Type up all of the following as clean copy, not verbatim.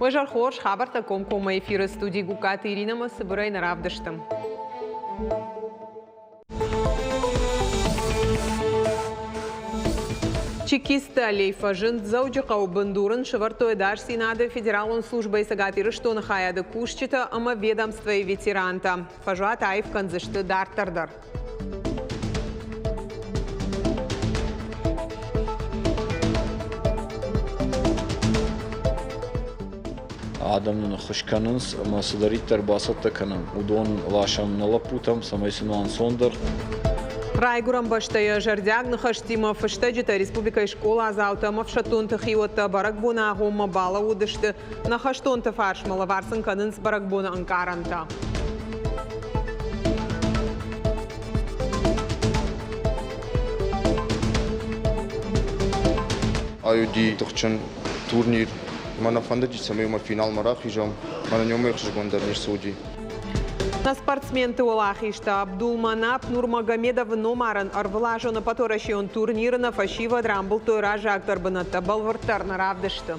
Уӕ зӕр хорз, хабӕрттӕ комкоммӕ эфиры студи Гугкаты Иринӕмӕ цыбырӕй нӕ равдысты. Чекистты аллей фӕзынд Дзӕуджыхъӕуы бындур ын сӕвӕрдтой ӕдасдзинады федералон службӕйы Цӕгат Ирыстоны хайады кусджытӕ ӕмӕ ведомствойы ветерантӕ. Фӕзуат аив кӕндзысты дарддӕр дӕр. Адӕм нын ӕххуыс кӕнынц ӕмӕ цыдӕриддӕр бацӕттӕ кӕнӕм, уыдон ласӕм нӕ лӕппутӕм, цӕмӕй сын уа ӕнцондӕр. Райгуырӕн бӕстӕйы зӕрдиаг ныхӕстимӕ фыстӕджытӕ республикӕйы скъоладзаутӕ ӕмӕ ӕфсӕддонты хиуӕттӕ бӕрӕгбоны агъоммӕ балӕууыдысты нӕ хӕстонты фарсмӕ, лӕвар сын кӕнынц бӕрӕгбоны ӕнкъарӕнтӕ. Ай уыди тыхджын турнир. Мӕ нӕ фӕндыди, цӕмӕй уымӕ финалмӕ рахизӕм. Мӕнӕн уымӕй ӕхсызгондӕр ницы уыди. Нӕ спортсменты уӕлахизтӕ Абдулманап Нурмагомедовы номарӕн ӕрвылазон ӕппӕтуӕрӕсейон турниры нӕ фӕсивӕд рамбылдтой раззагдӕр бынӕттӕ, бӕлвырддӕр нӕ равдысты.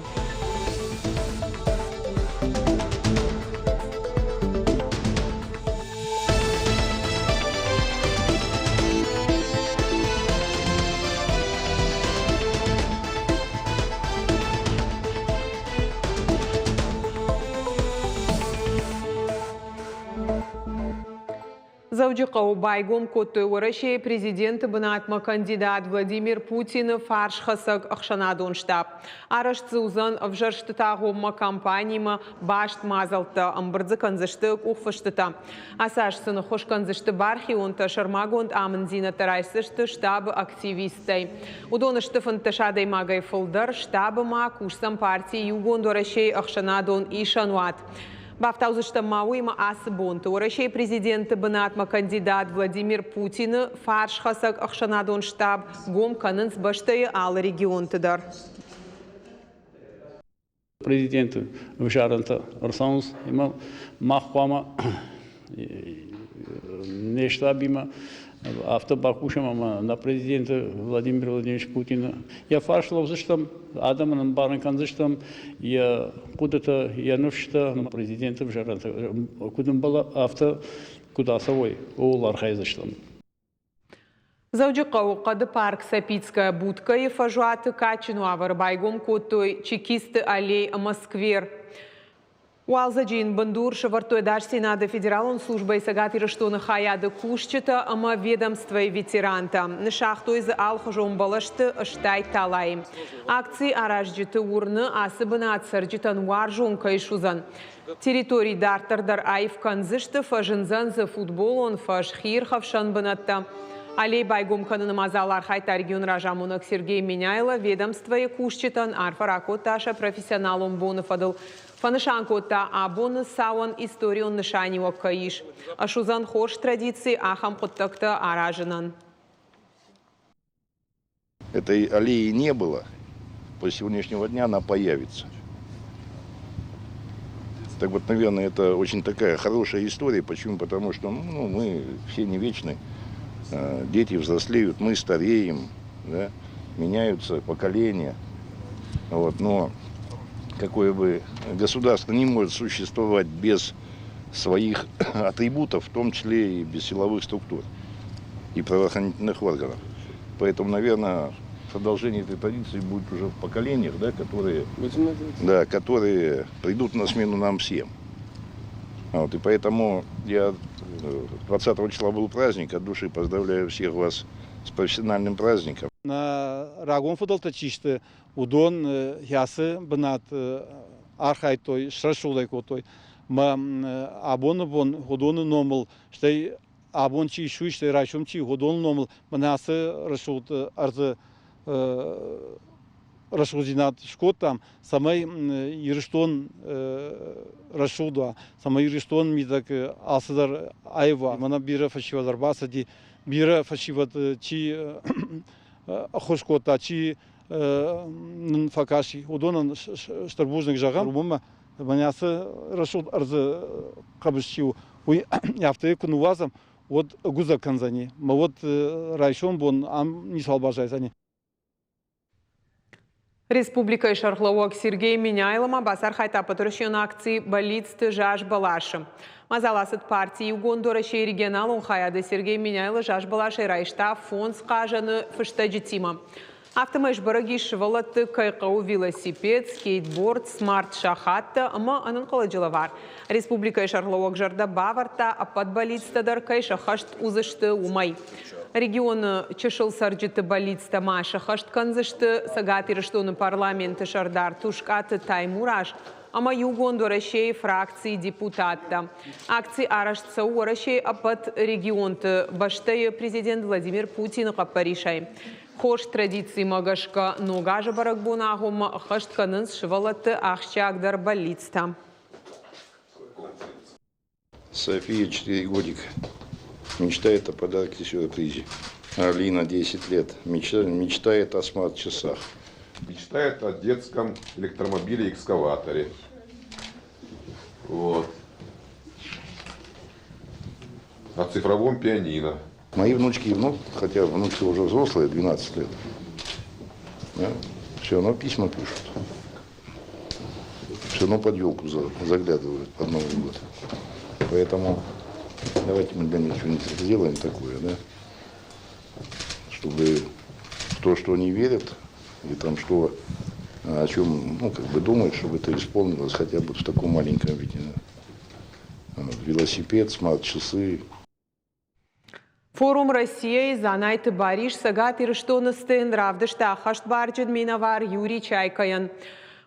Дзӕуджыхъӕуы байгом кодтой Уӕрӕсейы президенты бынатмӕ кандидат Владимир Путины фарсхӕцӕг ӕхсӕнадон штаб. Арӕзт дзы уыдзӕн ӕвзӕрстыты агъоммӕ кампанимӕ баст мадзӕлттӕ, ӕмбырд дзы кӕндзысты къухфыстытӕ. Ацы аз сын ӕххуыс кӕндзысты бархионтӕ, сӕрмагонд амынддзинӕдтӕ райсдзысты штабы активисттӕй. Уыдон сты 15 адӕймагӕй фылдӕр, штабы ма кусдзӕн парти Иугонд Уӕрӕсейы ӕхсӕнадон исӕнуат. Бафтаудзыстӕм ма уыимӕ ацы бонты Уӕрӕсейы президенты бынатмӕ кандидат Владимир Путины фарсхӕцӕг ӕхсӕнадон штаб гом кӕнынц бӕстӕйы алы регионты дӕр. Президенты ӕвзарӕнтӕ ӕрцӕуынц, ӕмӕ мах хъуамӕ не штабимӕ афтӕ бакусӕм ӕмӕ нӕ президенты Владимир Владимирович Путины йӕ фарс лӕудзыстӕм, адӕмӕн ӕмбарын кӕндзыстӕм йӕ хъуыдытӕ, йӕ ныфстӕ, президенты ӕвзарӕнтӕ куыд ӕмбӕлы, афтӕ куыд ацӕуой, ууыл архайдзыстӕм. Дзӕуджыхъӕуы хъӕды парк Сапицкая будкӕйы фӕзуаты кадджын уавӕры байгом кодтой Чекисты аллей ӕмӕ сквер. Уалдзӕджы йын бындур сӕвӕрдтой Ӕдасдзинады федералон службӕйы Цӕгат Ирыстоны хайады кусджытӕ ӕмӕ ведомствойы ветерантӕ. Ныссагътой дзы алыхуызон бӕлӕсты стай талайы. Акци аразджыты уырны, ацы бынат цӕрджытӕн уарзон кӕй суыдзӕн. Территори дарддӕр дӕр аив кӕндзысты, фӕзындзӕн дзы футболон фӕз, хиирхӕфсӕн бынӕттӕ. Аллей байгом кӕныны мадзалы архайдта регионы разамонӕг Сергей Меняйло, ведомствойы кусджытӕн арфӕ ракодта сӕ профессионалон боны фӕдыл. Фӕнысан кодта, абоны цауӕн историон нысаниуӕг кӕй ис. Ӕсуыдзӕн хорз традици ахӕм хъуыддӕгтӕ аразынӕн. Этой аллеи не было. После сегодняшнего дня она появится. Так вот, наверное, это очень такая хорошая история. Почему? Потому что ну, мы все не вечны. Дети взрослеют, мы стареем, да? меняются поколения. Вот, но какое бы государство не может существовать без своих атрибутов, в том числе и без силовых структур и правоохранительных органов. Поэтому, наверное, продолжение этой традиции будет уже в поколениях, да, которые, да, которые придут на смену нам всем. Вот, и поэтому я 20 числа был праздник, от души поздравляю всех вас с профессиональным праздником. Нӕ рагон фыдӕлтӕ чи сты, уыдон ацы бынат архайдтой, срӕсугъд ӕй кодтой. Мӕ абоны бон уыдоны номыл, стӕй абон чи ис, уый, стӕй райсом чи, уыдоны номыл мӕнӕ ацы рӕсугъд ӕрдзы рӕсугъддзинад скодтам, цӕмӕй Ирыстон рӕсугъд уа, цӕмӕй Ирыстон мидӕг алцыдӕр аив уа. Мӕнӕ бирӕ фӕсивӕд ӕрбацыди, бирӕ фӕсивӕд чи ӕххуыс кодта, чи нын фӕкасти, уыдонӕн стыр бузныг зӕгъӕм. Уымӕ мӕнӕ ацы рӕсугъд ӕрдзы хъӕбыс чи у, уый афтӕ куы ныууадзӕм, уӕд ӕгуыдзӕг кӕндзӕни, мӕ уӕд райсом бон ам ницуал баззайдзӕни. Республикӕйы сӕргълӕууӕг Сергей Меняйло ма бацархайдта ӕппӕтуӕрӕсейон акци «Бӕллицты заз бӕласы». Мадзал ацыд парти «Иугонд Уӕрӕсейы» регионалон хайады. Сергей Меняйло заз бӕласӕй райста фондз хъазӕны фыстӕджытимӕ. Афтӕмӕй сбӕрӕг ис, сывӕллӕтты кӕй хъӕуы велосипед, скейтборд, смарт-сахаттӕ ӕмӕ ӕнӕнхъӕлӕджы лӕвар. Республикӕйы сӕргълӕууӕг зӕрдӕ бавӕрдта, ӕппӕт бӕллицтӕ дӕр кӕй сӕххӕст уыдзысты, уымӕй. Регионы чысыл цӕрджыты бӕллицтӕ ма сӕххӕст кӕндзысты Цӕгат Ирыстоны парламенты сӕрдар Тускъаты Таймураз ӕмӕ Иугонд Уӕрӕсейы фракцийы депутаттӕ. Акци арӕзт цӕуы Уӕрӕсейы ӕппӕт регионты бӕстӕйы президент Владимир Путины хъӕппӕрисӕй. Хорз традицимӕ гӕсгӕ Ног азы бӕрӕгбоны агъоммӕ ӕххӕст кӕнынц сывӕллӕтты ахсджиагдӕр бӕллицтӕ. София 4 годика. Мечтает о подарке сюрпризе. Алина 10 лет. Мечтает о смарт-часах. Мечтает о детском электромобиле-экскаваторе. Вот. О цифровом пианино. Мои внучки и внук, хотя внуки уже взрослые, 12 лет, да, все равно письма пишут. Все равно под елку заглядывают под Новый год. Поэтому давайте мы для них что-нибудь сделаем такое, да, чтобы в то, что они верят, и там что, о чем, ну, как бы думают, чтобы это исполнилось хотя бы в таком маленьком виде. Да. Велосипед, смарт-часы. Форум Россия-йы Дзанайты Барис Цӕгат Ирыстоны стенд равдыста ӕххӕстбарджын минӕвар Юрий Чайкайӕн.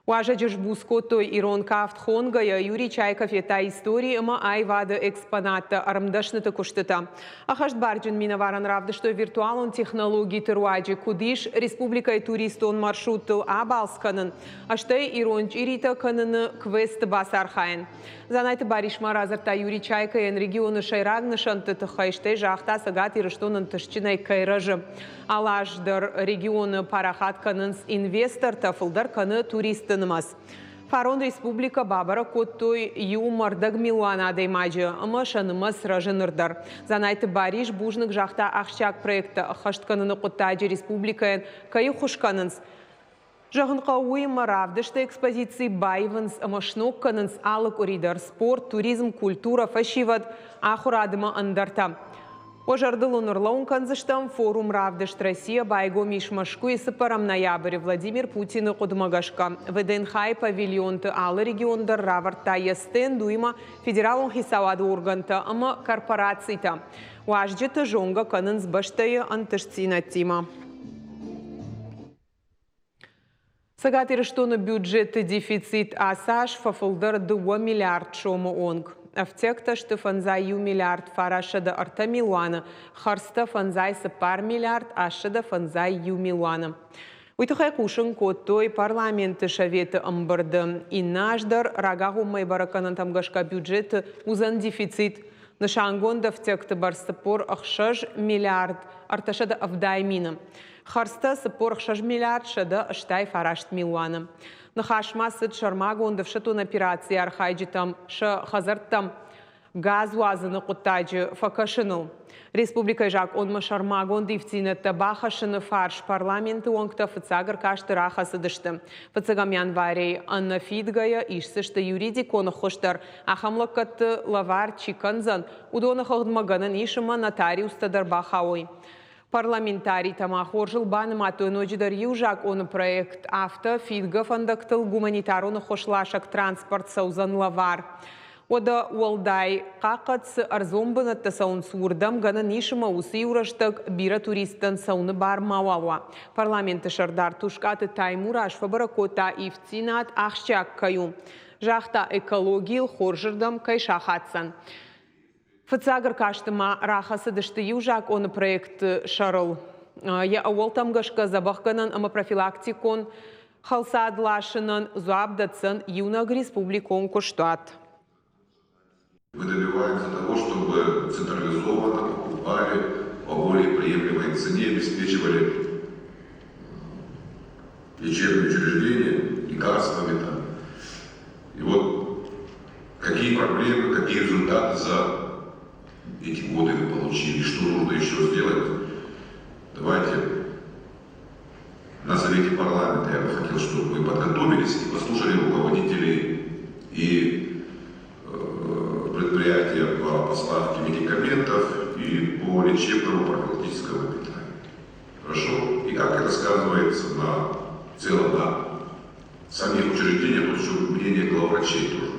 Уазӕджы сбуц кодтой ирон кафт хонгӕйӕ. Юрий Чайка федта истори ӕмӕ аивады экспонаттӕ, ӕрмдӕсныты куыстытӕ. Ӕххӕстбарджын минӕварӕн равдыстой виртуалон технологиты руаджы куыд ис республикӕйы туристон маршруттыл абалц кӕнын, стӕй ирон чъиритӕ кӕныны квесты бацархайын. Дзанайты Барис ма радзырдта Юрий Чайкайӕн регионы сӕйраг нысӕнтты тыххӕй, стӕй загъта, Цӕгат Ирыстон ӕнтыстджынӕй кӕй рӕзы. Алы аз дӕр регионы парахат кӕнынц инвестортӕ, фылдӕр кӕны туристты нымӕц. Фарон республикӕ бабӕрӕг кодтой иу ӕрдӕг милуан адӕймаджы ӕмӕ сӕ нымӕц рӕзы ныр дӕр. Дзанайты Барис бузныг загъта ахсджиаг проекттӕ ӕххӕст кӕныны хъуыддаджы республикӕйӕн кӕй ӕххуыс кӕнынц. Зӕгъын хъӕуы, уыимӕ равдысты экспозици баивынц ӕмӕ сног кӕнынц алы къуыри дӕр спорт, туризм, культурӕ, фӕсивӕд, ахуырад ӕмӕ ӕндӕртӕ. Уӕ зӕрдыл уын ӕрлӕууын кӕндзыстӕм, форум равдыст Россия байгом ис Мӕскуыйы цыппӕрӕм ноябры Владимир Путины хъуыдымӕ гӕсгӕ. ВДНХ-йы павильонты алы регион дӕр равӕрдта йӕ стенд, уыимӕ федералон хицауады органтӕ ӕмӕ корпорацитӕ. Уазджыты зонгӕ кӕнынц бӕстӕйы ӕнтыстдзинӕдтимӕ. Цӕгат Ирыстоны бюджеты дефицит ацы аз фӕфылдӕр дыууӕ миллиард сомы онг. Ӕфтиӕгтӕ сты фӕндзай иу миллиард 903 милуаны, хӕрдзтӕ фӕндзай цыппар миллиард 851 милуаны. Уый тыххӕй хъусын кодтой парламенты советы ӕмбырды. Иннӕ аз дӕр рагагъоммӕйы бӕрӕггӕнӕнтӕм гӕсгӕ бюджеты уыдзӕн дефицит. Нысангонд ӕфтиӕгты бӕрц 46 миллиард 370 мины. Хӕрдзтӕ 46 миллиард 189 милуаны. Ныхас ма цыд сӕрмагонд ӕфсӕддон операцийы архайджытӕм сӕ хӕдзӕрттӕм газ уадзыны хъуыддаджы фӕкӕсыныл. Республикӕйы закъонмӕ сӕрмагонд ивддзинӕдтӕ бахӕссыны фарс парламенты уӕнгтӕ фыццаг ӕркасты рахӕцыдысты. Фыццӕгӕм январӕй ӕнӕфидгӕйӕ исдзысты юридикон ӕххуыс дӕр. Ахӕм лӕггӕдты лӕвар чи кӕндзӕн, уыдоны хыгъдмӕ гӕнӕн ис ӕмӕ нотариустӕ дӕр бахауой. Парламентаритӕ ма хорзыл банымадтой ноджыдӕр иу закъоны проект. Афтӕ фидгӕ фӕндӕгтыл гуманитарон ӕххуыс ласӕг транспорт цӕудзӕн лӕвар. Уӕдӕ уӕлдай хъахъхъӕд цы ӕрдзон бынӕттӕ цӕуынц, уырдӕм гӕнӕн ис ӕмӕ уыцы иу рӕстӕг бирӕ туристтӕн цӕуыны бар мауал уа. Парламенты сӕрдар Тускъаты Таймураз фӕбӕрӕг кодта, ивддзинад ахсджиаг кӕй у. Загъта, экологийыл хорзырдӕм кӕй сахаддзӕн. Фыццаг ӕркасты ма рахӕцыдысты иу закъоны проекты сӕрыл. Йӕ ӕууӕлтӕм гӕсгӕ дзӕбӕхгӕнӕн ӕмӕ профилактикон хӕлцад ласынӕн дзуапп дӕтдзӕн иунӕг республикон куыстуат. Мы добиваемся того, чтобы централизованно покупали по более приемлемой цене, обеспечивали лечебные учреждения лекарствами. Там. И вот какие проблемы, какие результаты за эти годы вы получили, что нужно еще сделать, давайте назовем. Совете парламента я бы хотел, чтобы вы подготовились и послушали руководителей и предприятия по поставке медикаментов и по лечебному профилактическому питанию. Хорошо? И как это сказывается на в целом на самих учреждениях, вот еще мнение главврачей тоже.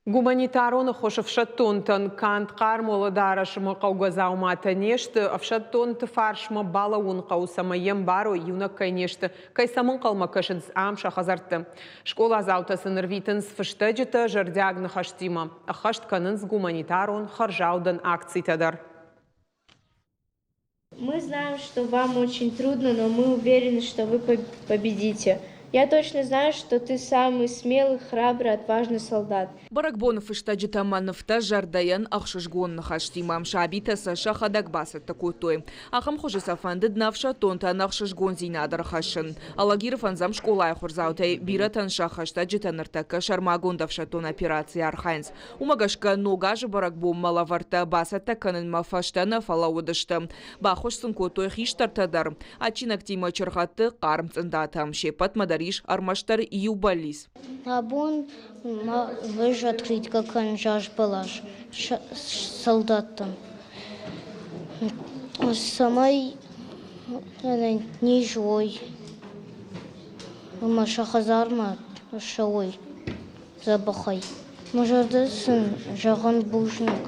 Гуманитарон ӕххуыс ӕфсӕддонтӕн канд хъарм уӕлӕдарӕс ӕмӕ хъӕугӕ дзауматӕ не сты. Ӕфсӕддонты фарсмӕ балӕууын хъӕуы, цӕмӕй йӕ ӕмбарой, иунӕг кӕй не сты, кӕй сӕм ӕнхъӕлмӕ кӕсынц ам сӕ хӕдзӕртты. Скъоладзаутӕ сын ӕрвитынц фыстӕджытӕ зӕрдиаг ныхӕстимӕ, ӕххӕст кӕнынц гуманитарон хӕрзаудӕн акцитӕ дӕр. Мы знаем, что вам очень трудно, но мы уверены, что вы победите. Я точно знаю, что ты самый смелый, храбрый, отважный солдат. Бӕрӕгбоны фыстӕджытӕ ӕмӕ нывтӕ зӕрдӕйӕн ӕхсызгон ныхӕстимӕ. Сабитӕ сӕ сӕхӕдӕг бацӕттӕ кодтой. Ахӕм хуызы сӕ фӕндыд нӕ ӕфсӕддонтӕн ӕхсызгондзинад ӕрхӕссын. Алагиры фӕндзӕм скъолайы ахуырдзаутӕй бирӕтӕн сӕ хӕстӕджытӕ ныртӕккӕ сӕрмагонд ӕфсӕддон операцийы архайынц. Уымӕ гӕсгӕ Ног азы бӕрӕгбонмӕ лӕвӕрттӕ бацӕттӕ кӕнынмӕ фӕстӕ нӕ фӕлӕууыдысты. Баххуыс сын кодтой хистӕртӕ дӕр. Адджинӕгтимӕ чыргъӕдты хъарм цъындатӕ. Се ппӕтмӕ дӕр ис ӕрмӕстдӕр иу бӕллиц. Абон ма вӕз открытка кӕн заз бӕлас солдаттӕн, цӕмӕй низ уой ӕмӕ сӕ хӕдзармӕ ссӕуой дзӕбӕхӕй. Мӕ зӕрдӕ сын зӕгъын бузныг,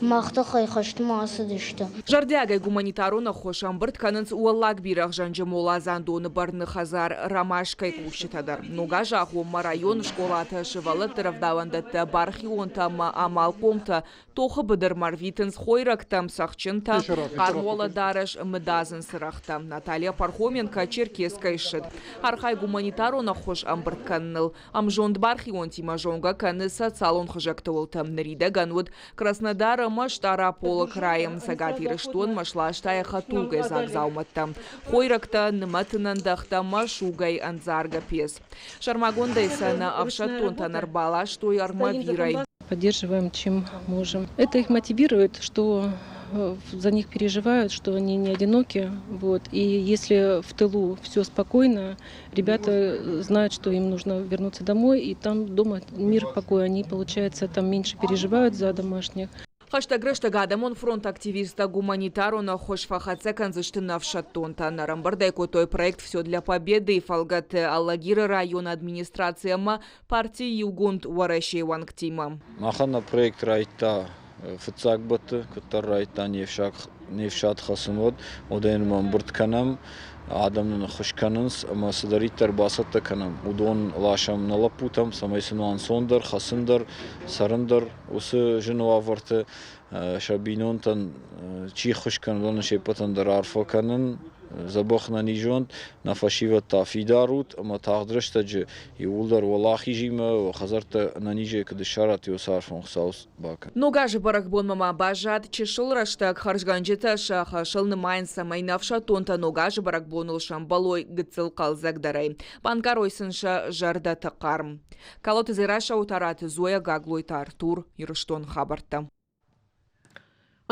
мах тыххӕй хӕстмӕ ацыдысты. Зӕрдиагӕй гуманитарон ӕххуыс ӕмбырд кӕнынц Уӕллаг Бирӕгъзӕнджы моладзандоны бӕрны хӕдзар «Ромашкӕ-йы кусджытӕ дӕр. Ног азы агъоммӕ районы скъолатӕ, сывӕллӕтты рӕвдауӕндӕттӕ, бархионтӕ ӕмӕ амалхъомтӕ тохы быдырмӕ ӕрвитынц хойрӕгтӕм, цӕхджынтӕ, хъарм уӕлӕдарӕс, мыдадзын цырӕгътӕ. Наталья Пархоменко Черкесскӕй ссыд. Архайы гуманитарон ӕххуыс ӕмбырд кӕныныл. Ӕмзонд бархионтимӕ зонгӕ кӕны социалон хызӕгты уылты. Ныридӕгӕн уыд Краснодар ӕмӕ Стъараполы крайы. Цӕгат Ирыстонмӕ сласта йӕ хӕдтулгӕ дзаг дзаумӕттӕ, хойрӕгтӕ, нымӕтын ӕндӕхтӕ ӕмӕ сугӕй ӕндзаргӕ пьес. Сӕрмагондӕй сӕ нӕ ӕфсӕддонтӕн ӕрбаластой Армавирӕй. Поддерживаем, чем можем. Это их мотивирует, что за них переживают, что они не одиноки. Вот. И если в тылу все спокойно, ребята знают, что им нужно вернуться домой, и там дома мир, покой, они, получается, там меньше переживают за домашних. Хӕстӕг рӕстӕг Адӕмон фронты активисттӕ гуманитарон ӕххуыс фӕхӕццӕ кӕндзысты нӕ ӕфсӕддонтӕн. Ӕрӕмбырдӕй кодтой проект «Все для победы» фӕлгӕты Алагиры районы администраци ӕмӕ парти Иугонд Уӕрӕсе-йы уӕнгтимӕ. Махӕн нӕ проект райдта фыццаг бӕтты, куыддӕр райдта не фсад хӕцын, уӕд уӕдӕй нын ӕмбырд кӕнӕм, адӕм нын ӕххуыс кӕнынц ӕмӕ цыдӕриддӕр бацӕттӕ кӕнӕм, уыдон ласӕм нӕ лӕппутӕм, цӕмӕй сын уа ӕнцондӕр, хӕцын дӕр, цӕрын дӕр уыцы зын уавӕрты. Сӕ бинонтӕн чи ӕххуыс кӕны, уыдонӕн се ппӕтӕн дӕр арфӕ кӕнын. Дзӕбӕх нӕнизонд, нӕ фӕсивӕд та фидар ут ӕмӕ тагъд рӕстӕджы иууылдӕр уӕлахизимӕ уӕ хӕдзӕрттӕ ӕнӕнизӕй куыд ссарат, уыцы арфон Хуыцау бакӕн. Ног азы бӕрӕгбонмӕ ма баззад чысыл рӕстӕг. Хӕрзгӕнджытӕ сӕ хӕсыл нымайынц, цӕмӕй нӕ ӕфсӕддонтӕ ног азы бӕрӕгбоныл сӕмбӕлой гыццыл хъӕлдзӕгдӕрӕй. Банкъарой сын сӕ зӕрдӕты хъарм. Калоты Дзерассӕ, Отараты Зоя, Гаглойты Артур, Ирыстон хабӕрттӕ.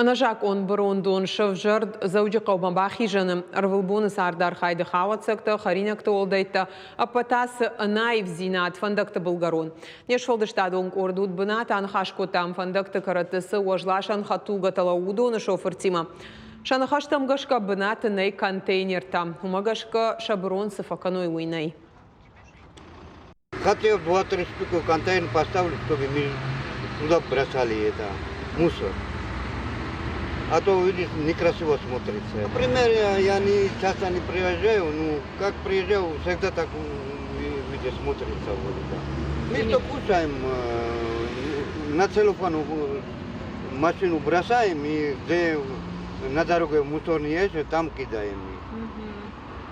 Ӕнӕзакъон бырондон сӕвзӕрд Дзӕуджыхъӕумӕ бахизӕны. Ӕрвылбоны цардархайды хауӕццӕгтӕ, хӕринӕгты уӕлдӕйттӕ, ӕппӕт ацы ӕнаивдзинад фӕндӕгты былгӕрон. Не сфӕлдыстадон къорд уыд бынат, аныхас кодтам фӕндӕгты кӕрӕтты цы уӕзласӕн хӕдтулгӕтӕ лӕууы, уыдоны шофыртимӕ. Сӕ ныхӕстӕм гӕсгӕ бынаты нӕй контейнертӕ. Уымӕ гӕсгӕ сӕ бырон цы фӕкӕной, уый нӕй. Хотел два-три штуку контейнер поставили, чтобы мы туда бросали это мусор. А то, видишь, некрасиво смотрится. Например, я не, часто не приезжаю, ну, как приезжаю, всегда так видишь, смотрится. Вот, да. Мы что кушаем, на целлофан машину бросаем и где на дороге мусор не есть, там кидаем.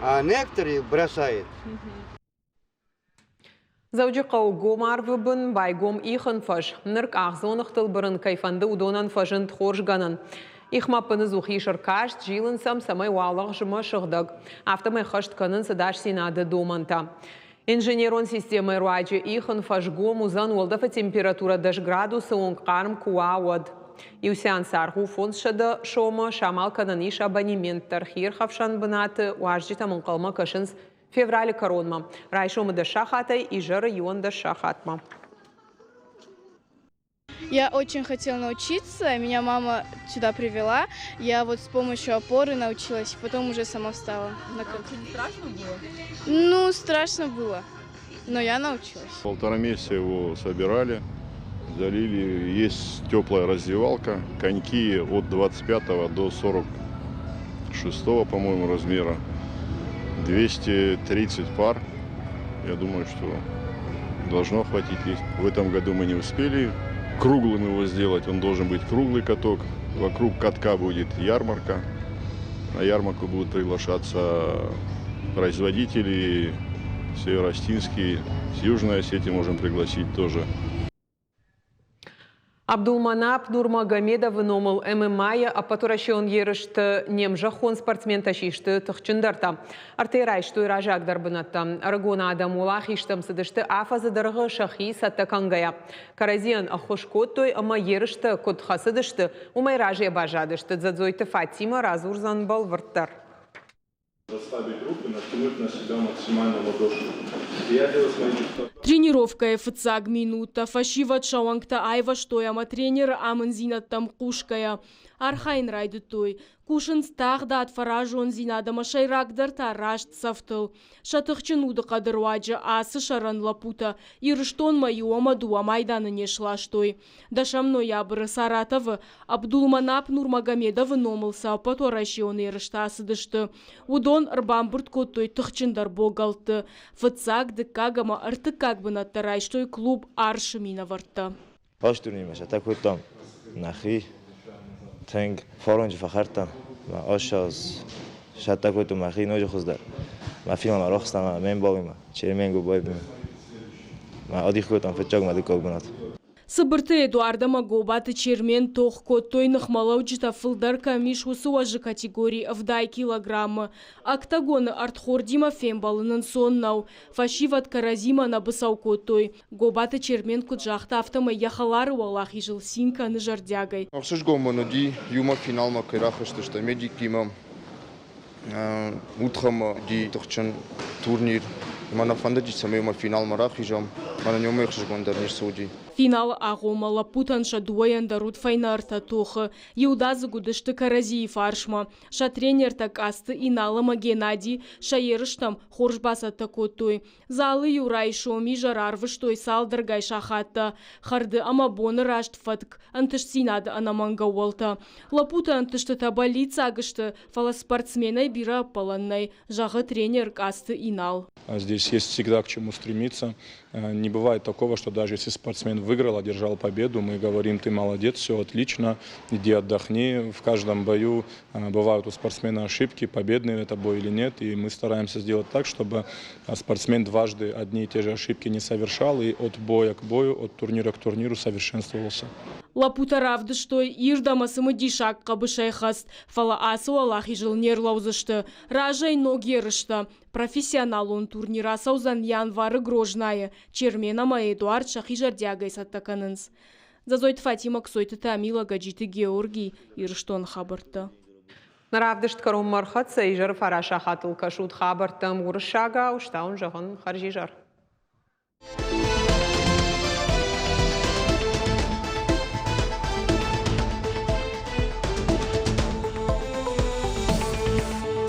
А некоторые бросают. Дзӕуджыхъӕуы гом арвы бын байгом ихын фӕз. Ныр къахдзоныгътыл бырын кӕй фӕнды, уыдонӕн фӕзынд хорз гӕнӕн. Ихмӕ ӕппынӕдзух ис ӕркаст, зилынц ӕм, цӕмӕй уа лӕгъзмӕ сыгъдӕг. Афтӕмӕй хӕст кӕнынц ӕдасдзинады домӕнтӕ. Инженерон системӕйы руаджы ихын фӕз гом уыдзӕн уӕлдӕфы температурӕ 10 градусы онг хъарм куы уа, уӕд. Иу сеансы аргъ у 500 сомы, самал кӕнӕн ис абонемент дӕр. Хиирхӕфсӕн бынаты уазджытӕм ӕнхъӕлмӕ кӕсынц февралы кӕронмӕ, райсомы дӕс сахатӕй изӕры 11 сахатмӕ. Я очень хотела научиться, меня мама сюда привела. Я вот с помощью опоры научилась, потом уже сама встала. На А очень страшно было? Ну, страшно было, но я научилась. Полтора месяца его собирали, залили. Есть теплая раздевалка, коньки от 25 до 46, по-моему, размера. 230 пар. Я думаю, что должно хватить. В этом году мы не успели круглым его сделать. Он должен быть круглый каток. Вокруг катка будет ярмарка. На ярмарку будут приглашаться производители, северо-осетинские, с Южной Осетии можем пригласить тоже. Абдулманап Нурмагомедовы номыл ММА-йы ӕппӕтуӕрӕсеон ерысты не мзӕххон спортсментӕ систы тыхджындӕртӕ. Ӕртӕ райстой раззагдӕр бынӕттӕ. Ӕрыгон адӕм уӕлахизтӕм цыдысты афӕдзы дӕргъы сӕхи цӕттӕ кӕнгӕйӕ. Кӕрӕдзийӕн ӕххуыс кодтой ӕмӕ ерыстӕ куыд хӕцыдысты, уымӕй разыйӕ баззадысты. Дзӕдзойты Фатимӕ радзурдзӕн бӕлвырддӕр. Расслабить руку, натянуть на себя максимально ладошку. Я делаю, смотрите, что... Тренировкӕйы фыццаг минуттӕ фӕсивӕд сӕ уӕнгтӕ айвӕзтой ӕмӕ тренеры амындзинӕдтӕм хъусгӕйӕ архайын райдыдтой. Кусынц тагъдад, фӕразондзинад ӕмӕ сӕйрагдӕр та раст цӕфтыл. Сӕ тыхджын удыхъӕды руаджы ацы сӕрӕн лӕппутӕ Ирыстонмӕ иу ӕмӕ дыууӕ майданы не сластой. Дӕсӕм ноябры Саратовы Абдулманап Нурмагомедовы номыл цы ӕппӕтуӕрӕсеон ерыстӕ ацыдысты, уыдон ӕрбамбырд кодтой тыхджындӕр богӕлтты. Фыццаг, дыккаг ӕмӕ ӕртыккаг бынӕттӕ райстой клуб «Арс-ы» минӕвӕрттӕ. Хъазт турнирмӕ цӕттӕ кодтам нӕхи тынг фаронджы фӕхӕрдтам. Мӕ ӕссӕдз сӕттӕ кодтон мӕхи ноджы хуыздӕр. Мӕ финалмӕ рахызтам ме мбалимӕ, Чермен Губаевимӕ. Мӕ адих кодтам фыццаг мӕ дыккаг бынат. Цыбырты Эдуард ӕмӕ Гобаты Чермен тох кодтой ныхмӕлӕуджытӕ фылдӕр кӕм ис, уыцы уӕзы категори 70 килограммы. Октагоны ӕрдхордимӕ фембӕлын ӕнцон нӕу. Фӕсивӕд кӕрӕдзимӕ нӕ быцӕу кодтой. Гобаты Чермен куыд загъта, афтӕмӕй йӕ хӕлары уӕлахизыл цин кӕны зӕрдиагӕй. Ӕхсызгон мын уыди, иумӕ финалмӕ кӕй рахызтыстӕм медикимӕ. Утхӕмӕ уыди тыхджын турнир. Мӕ нӕ фӕндыди, цӕмӕй уымӕ финалмӕ рахизӕм. Мӕнӕн уымӕй ӕхсызгондӕр ницы уыди. Финалы агъоммӕ лӕппутӕн сӕ дыууӕйӕн дӕр уыд фӕйнӕ ӕртӕ тохы. Иудадзыг уыдысты кӕрӕдзийы фарсмӕ. Сӕ тренертӕ Къацты Инал ӕмӕ Геннади сӕ ерыстӕм хорз бацӕттӕ кодтой. Залы-иу райсом изӕр арвыстой цалдӕргай сахаттӕ, хӕрды ӕмӕ боны раст фӕтк, ӕнтыстдзинады ӕнӕмӕнг ӕууӕлтӕ. Лӕппуты ӕнтыстытӕ бӕллиццаг сты, фӕлӕ спортсменӕй бирӕ ӕппӕлӕн нӕй, зӕгъы тренер Къацты Инал. Здесь есть всегда к чему стремиться. Не бывает такого, что даже если спортсмен выиграл, одержал победу, мы говорим, ты молодец, все отлично, иди отдохни. В каждом бою бывают у спортсмена ошибки, победный это бой или нет, и мы стараемся сделать так, чтобы спортсмен дважды одни и те же ошибки не совершал и от боя к бою, от турнира к турниру совершенствовался. Лӕппутӕ равдыстой ирд ӕмӕ цымыдисаг хъӕбысӕйхӕст, фӕлӕ ацы уӕлахизыл не рлӕудзысты. Разӕй ног ерыстӕ. Профессионалон турнир ацӕудзӕн январы Грознайы. Чермен ӕмӕ Эдуард сӕхи зӕрдиагӕй цӕттӕ кӕнынц. Дзӕдзойты Фатимӕ, Кцойты Тамила, Гӕджиты Георгий, Ирыстоны хабӕрттӕ. Нӕ равдыст кӕронмӕ ӕрхӕццӕ изӕры фарасахатыл кӕсут хабӕрттӕм уырыссагау, стауын зӕгъын хӕрзизӕр.